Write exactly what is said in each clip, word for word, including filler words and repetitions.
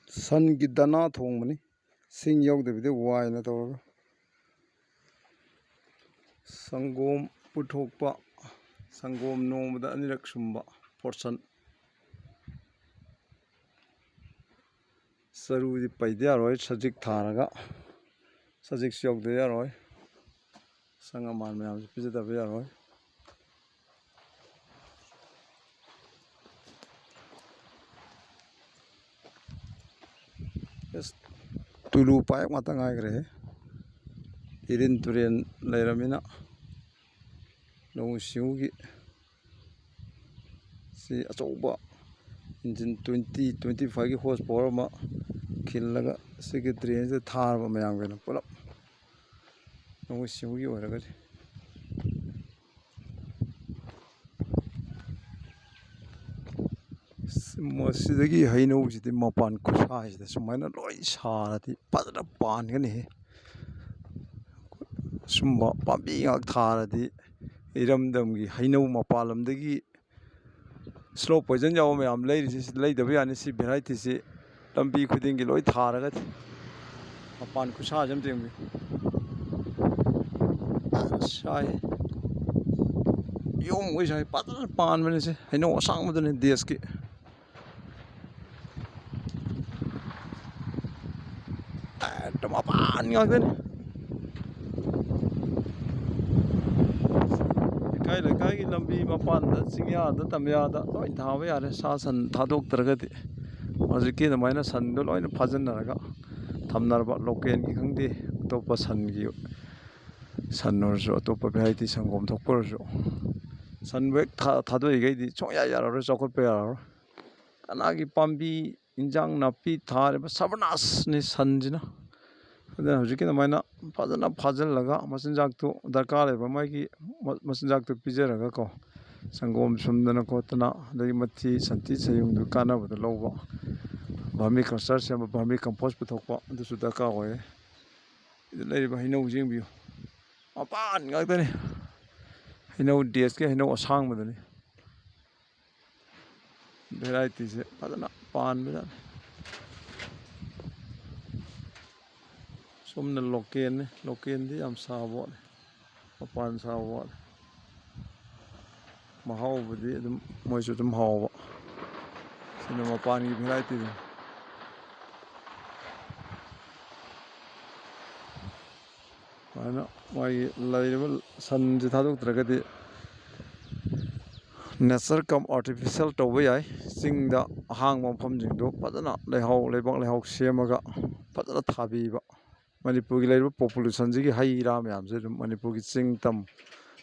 ꯁꯟꯒꯤ ꯗꯅꯥ ꯊꯣꯡꯕꯅꯤ, ꯁꯤꯡ ꯌꯥꯎꯗꯕꯤꯗ ꯋꯥꯏꯅ ꯇꯧꯔꯒ꯫ ꯁꯪꯒꯣꯝ ꯄꯨꯊꯣꯛꯄ, ꯁꯪꯒꯣꯝ ꯅꯣꯡꯃꯗ ꯑꯅꯤꯔꯛ ꯁꯨꯝꯕ ꯐꯣꯔꯁꯟ꯫ ꯆꯔꯨꯗꯤ ꯄꯩꯗ ꯌꯥꯔꯣꯏ, ꯁꯖꯤꯛ ꯊꯥꯔꯒ, ꯁꯖꯤꯛꯁꯨ ꯌꯥꯎꯗ ꯌꯥꯔꯣꯏ꯫ ꯑꯁꯪ ꯑꯃꯥꯟ ꯃꯌꯥꯝꯁꯦ ꯄꯤꯖꯗꯕ ꯌꯥꯔꯣꯏ꯫ ꯑꯁ, ꯇꯨꯂꯨ ꯄꯥꯏꯞ ꯉꯥꯛꯇ ꯉꯥꯏꯈ꯭ꯔꯦꯍꯦ꯫ ꯏꯔꯤꯟ ꯇꯨꯔꯦꯟ ꯂꯩꯔꯃꯤꯅ ꯂꯧꯎ ꯁꯤꯡꯎꯒꯤ ꯁꯤ ꯑꯆꯧꯕ engine twenty, twenty fiveꯀꯤ horse power ꯑꯃ ꯈꯤꯜꯂꯒ ꯁꯤꯒꯤ ꯗ꯭ꯔꯦꯟꯁꯤꯗ ꯊꯥꯔꯕ ꯃꯌꯥꯝꯒꯤ ꯑꯣꯏꯅ ꯄꯨꯂꯞ ꯂꯧꯎ ꯁꯤꯡꯎꯒꯤ ꯑꯣꯏꯔꯒꯗꯤ꯫ ꯃꯁꯤꯗꯒꯤ ꯍꯩꯅꯧꯁꯤꯗꯤ ꯃꯄꯥꯟ ꯈꯨꯁꯥꯁꯤꯗ ꯁꯨꯃꯥꯏꯅ ꯂꯣꯏ ꯁꯥꯔꯗꯤ ꯐꯖꯅ ꯄꯥꯟꯒꯅꯤꯍꯦ꯫ ꯁꯨꯝꯕ ꯄꯥꯝꯕꯤ ꯉꯥꯛ ꯊꯥꯔꯗꯤ ꯏꯔꯝꯗꯝꯒꯤ ꯍꯩꯅꯧ ꯃꯄꯥꯟ ꯂꯝꯗꯒꯤ slow poison ꯌꯥꯎꯕ ꯃꯌꯥꯝ ꯂꯩꯔꯤꯁꯤ, ꯂꯩꯗꯕ ꯌꯥꯅꯤ꯫ ꯁꯤ varietyꯁꯤ ꯂꯝꯕꯤ ꯈꯨꯗꯤꯡꯒꯤ ꯂꯣꯏ ꯊꯥꯔꯒꯗꯤ꯫ ꯃꯄꯥꯟ ꯈꯨꯁꯥꯁꯦ ꯑꯝꯇ ꯌꯦꯡꯕꯤꯌꯨ꯫ ꯑꯁ, ꯁꯥꯏ꯫ ꯌꯣꯝꯒꯩ ꯁꯥꯏ꯫ ꯐꯖꯅ ꯄꯥꯟꯕꯅꯤ ꯁꯤ꯫ ꯍꯩꯅꯧ ꯑꯁꯥꯡꯕꯗꯨꯅꯤ ꯗꯦꯁꯀꯤ꯫ ꯍꯦꯛꯇ ꯃꯄꯥꯟ ꯉꯥꯛꯇꯅꯤ꯫ ꯂꯩꯀꯥꯏ ꯂꯩꯀꯥꯏꯒꯤ ꯂꯝꯕꯤ ꯃꯄꯥꯟꯗ, ꯆꯤꯡꯌꯥꯗ, ꯇꯝꯌꯥꯗ ꯂꯣꯏ ꯊꯥꯕ ꯌꯥꯔꯦ, ꯁꯥ ꯁꯟ ꯊꯥꯗꯣꯛꯇ꯭ꯔꯒꯗꯤ꯫ ꯍꯧꯖꯤꯛꯀꯤ ꯑꯗꯨꯃꯥꯏꯅ ꯁꯟꯗꯣ ꯂꯣꯏꯅ ꯐꯥꯖꯤꯟꯅꯔꯒ ꯊꯝꯅꯔꯕ, localꯒꯤ ꯈꯪꯗꯦ, ꯑꯇꯣꯞꯄ ꯁꯟꯒꯤ ꯁꯟ ꯑꯣꯏꯔꯁꯨ, ꯑꯇꯣꯞꯄ variety ꯁꯪꯒꯣꯝ ꯊꯣꯛꯄ ꯑꯣꯏꯔꯁꯨ, ꯁꯟꯕꯨ ꯍꯦꯛ ꯊꯥ-, ꯊꯥꯗꯣꯛꯏꯈꯩꯗꯤ ꯁꯨꯡꯌꯥ ꯌꯥꯔꯔꯣꯏ, ꯆꯥꯎꯈꯠꯄ ꯌꯥꯔꯔꯣꯏ꯫ ꯀꯅꯥꯒꯤ ꯄꯥꯝꯕꯤ, ꯏꯟꯖꯥꯡ ꯅꯥꯄꯤ ꯊꯥꯔꯤꯕ ꯁꯔꯕꯅꯥꯁꯅꯤ ꯁꯟꯁꯤꯅ꯫ ꯑꯗꯨꯅ ꯍꯧꯖꯤꯛꯀꯤ ꯑꯗꯨꯃꯥꯏꯅ ꯐꯖꯅ ꯐꯥꯖꯤꯜꯂꯒ ꯃꯆꯤꯟꯖꯥꯛꯇꯨ ꯗꯔꯀꯥꯔ ꯂꯩꯕ ꯃꯥꯒꯤ ꯃ-, ꯃꯆꯤꯟꯖꯥꯛꯇꯨ ꯄꯤꯖꯔꯒꯀꯣ, ꯁꯪꯒꯣꯝ ꯁꯨꯝꯗꯅ ꯈꯣꯠꯇꯅ, ꯑꯗꯒꯤ ꯃꯊꯤ ꯁꯟꯊꯤ ꯁꯌꯨꯡꯗꯨ ꯀꯥꯟꯅꯕꯗ ꯂꯧꯕ, vermi culture ꯁꯦꯝꯕ, vermi compost ꯄꯨꯊꯣꯛꯄ, ꯑꯗꯨꯁꯨ ꯗꯔꯀꯥꯔ ꯑꯣꯏꯌꯦ꯫ ꯁꯤꯗ ꯂꯩꯔꯤꯕ ꯍꯩꯅꯧꯁꯤ ꯌꯦꯡꯕꯤꯌꯨ, ꯃꯄꯥꯟ ꯉꯥꯛꯇꯅꯤ꯫ ꯍꯩꯅꯧ ꯗꯦꯁꯀꯤ ꯍꯩꯅꯧ ꯑꯁꯥꯡꯕꯗꯨꯅꯤ꯫ Varietyꯁꯦ ꯐꯖꯅ ꯄꯥꯟꯕꯖꯥꯠꯅꯤ꯫ ꯁꯣꯝꯅ ꯂꯣꯀꯦꯜꯅꯤ꯫ ꯂꯣꯀꯦꯜꯗꯤ ꯌꯥꯝ ꯁꯥꯕ ꯋꯥꯠꯂꯤ, ꯃꯄꯥꯟ ꯁꯥꯕ ꯋꯥꯠꯂꯤ꯫ ꯃꯍꯥꯎꯕꯨꯗꯤ ꯑꯗꯨꯝ ꯃꯣꯏꯁꯨ ꯑꯗꯨꯝ ꯍꯥꯎꯕ꯫ ꯁꯤꯅ ꯃꯄꯥꯟꯒꯤ ꯚꯦꯔꯥꯏꯇꯤꯗꯨꯅꯤ꯫ ꯁꯨꯃꯥꯏꯅ ꯃꯥꯒꯤ ꯂꯩꯔꯤꯕ ꯁꯟꯁꯤ ꯊꯥꯗꯣꯛꯇ꯭ꯔꯒꯗꯤ ꯅꯦꯆꯔ ꯀꯝ ꯑꯥꯔꯇꯤꯐꯤꯁꯦꯜ ꯇꯧꯕ ꯌꯥꯏ꯫ ꯆꯤꯡꯗ ꯑꯍꯥꯡꯕ ꯃꯐꯝꯁꯤꯡꯗꯣ ꯐꯖꯅ ꯂꯩꯍꯥꯎ, ꯂꯩꯕꯥꯛ ꯂꯩꯍꯥꯎ ꯁꯦꯝꯃꯒ ꯐꯖꯅ ꯊꯥꯕꯤꯕ꯫ ꯃꯅꯤꯄꯨꯔꯒꯤ ꯂꯩꯔꯤꯕ ꯄꯣꯄꯨꯂꯦꯁꯟꯁꯤꯒꯤ ꯍꯩ ꯔꯥ ꯃꯌꯥꯝꯁꯦ ꯑꯗꯨꯝ ꯃꯅꯤꯄꯨꯔꯒꯤ ꯆꯤꯡ ꯇꯝ,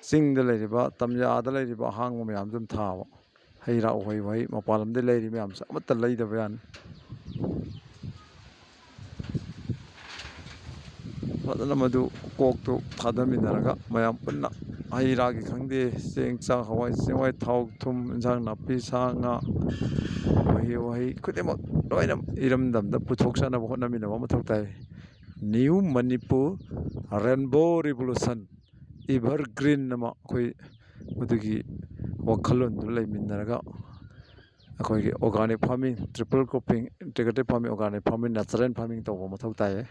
ꯆꯤꯡꯗ ꯂꯩꯔꯤꯕ, ꯇꯝꯌꯥꯗ ꯂꯩꯔꯤꯕ ꯑꯍꯥꯡꯕ ꯃꯌꯥꯝꯁꯦ ꯑꯗꯨꯝ ꯊꯥꯕ꯫ ꯍꯩ ꯔꯥ, ꯎꯍꯩ ꯋꯥꯍꯩ, ꯃꯄꯥꯟ ꯂꯝꯗ ꯂꯩꯔꯤ ꯃꯌꯥꯝꯁꯦ ꯑꯃꯠꯇ ꯂꯩꯗꯕ ꯌꯥꯅꯤ꯫ ꯐꯖꯅ ꯃꯗꯨ ꯀꯣꯛꯇꯨ ꯊꯥꯗꯃꯤꯟꯅꯔꯒ ꯃꯌꯥꯝ ꯄꯨꯟꯅ ꯍꯩ ꯔꯥꯒꯤ ꯈꯪꯗꯦ, ꯆꯦꯡ ꯆꯥꯛ, ꯍꯋꯥꯏ ꯆꯦꯡꯋꯥꯏ, ꯊꯥꯎ ꯊꯨꯝ, ꯏꯟꯁꯥꯡ ꯅꯥꯄꯤ, ꯁꯥ ꯉꯥ, ꯎꯍꯩ ꯋꯥꯍꯩ ꯈꯨꯗꯤꯡꯃꯛ ꯂꯣꯏꯅ ꯏꯔꯝꯗꯝꯗ ꯄꯨꯊꯣꯛꯆꯅꯕ ꯍꯣꯠꯅꯃꯤꯟꯅꯕ ꯃꯊꯧ ꯇꯥꯏ꯫ New Manipur Rainbow Revolution, Evergreen ꯑꯃ ꯑꯩꯈꯣꯏ ꯃꯗꯨꯒꯤ ꯋꯥꯈꯜꯂꯣꯟꯗꯨ ꯂꯩꯃꯤꯟꯅꯔꯒ ꯑꯩꯈꯣꯏꯒꯤ organic farming, triple cropping, integrated farming, organic farming, natural farming ꯇꯧꯕ ꯃꯊꯧ ꯇꯥꯏꯌꯦ꯫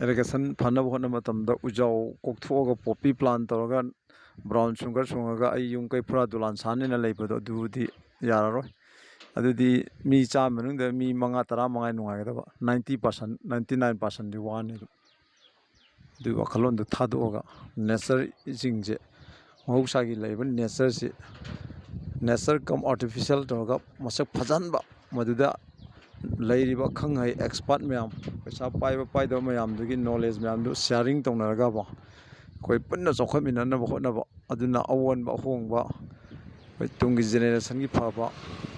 Irrigation ꯐꯅꯕ ꯍꯣꯠꯅꯕ ꯃꯇꯝꯗ ꯎꯖꯥꯎ ꯀꯣꯛꯊꯣꯛꯑꯒ poppy plant ꯇꯧꯔꯒ brown sugar ꯁꯨꯡꯉꯒ ꯑꯩ ꯌꯨꯝ ꯀꯩ ꯐꯨꯔꯥ ꯗꯨꯂꯥꯟ ꯁꯥꯅꯤꯅ ꯂꯩꯕꯗꯣ ꯑꯗꯨꯗꯤ ꯌꯥꯔꯔꯣꯏ꯫ ꯑꯗꯨꯗꯤ ꯃꯤ ꯆꯥꯝꯃ ꯃꯅꯨꯡꯗ ꯃꯤ ꯃꯉꯥ ꯇꯔꯥ ꯃꯉꯥ ꯅꯨꯡꯉꯥꯏꯒꯗꯕ, ninety percent, ninety nine percentꯗꯤ ꯋꯥꯅꯤ ꯑꯗꯨꯝ꯫ ꯑꯗꯨꯒꯤ ꯋꯥꯈꯜꯂꯣꯟꯗꯨ ꯊꯥꯗꯣꯛꯑꯒ natureꯁꯤꯡꯁꯦ, ꯃꯍꯧꯁꯥꯒꯤ ꯂꯩꯔꯤꯕ natureꯁꯤ nature cum artificial ꯇꯧꯔꯒ ꯃꯁꯛ ꯐꯖꯍꯟꯕ, ꯃꯗꯨꯗ ꯂꯩꯔꯤꯕ ꯑꯈꯪ ꯑꯍꯩ expert ꯃꯌꯥꯝ, ꯄꯩꯁꯥ ꯄꯥꯏꯕ ꯄꯥꯏꯗꯕ ꯃꯌꯥꯝꯗꯨꯒꯤ knowledge ꯃꯌꯥꯝꯗꯨ sharing ꯇꯧꯅꯔꯒꯕ ꯑꯩꯈꯣꯏ ꯄꯨꯟꯅ ꯆꯥꯎꯈꯠꯃꯤꯟꯅꯅꯕ ꯍꯣꯠꯅꯕ, ꯑꯗꯨꯅ ꯑꯑꯣꯟꯕ ꯑꯍꯣꯡꯕ ꯑꯩꯈꯣꯏ ꯇꯨꯡꯒꯤ generationꯒꯤ ꯐꯕ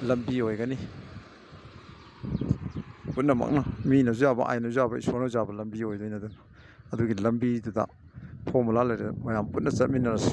ꯂꯝꯕꯤ ꯑꯣꯏꯒꯅꯤ꯫ ꯄꯨꯝꯅꯃꯛꯅ, ꯃꯤꯅꯁꯨ ꯌꯥꯕ, ꯑꯥꯏꯟꯅꯁꯨ ꯌꯥꯕ, ꯏꯁꯣꯔꯅꯁꯨ ꯌꯥꯕ ꯂꯝꯕꯤ ꯑꯣꯏꯗꯣꯏꯅꯤ꯫ ꯑꯗꯨꯅ ꯑꯗꯨꯒꯤ ꯂꯝꯕꯤꯗꯨꯗ formula ꯂꯩꯔꯦ, ꯃꯌꯥꯝ ꯄꯨꯟꯅ ꯆꯠꯃꯤꯟꯅꯔꯁꯤ꯫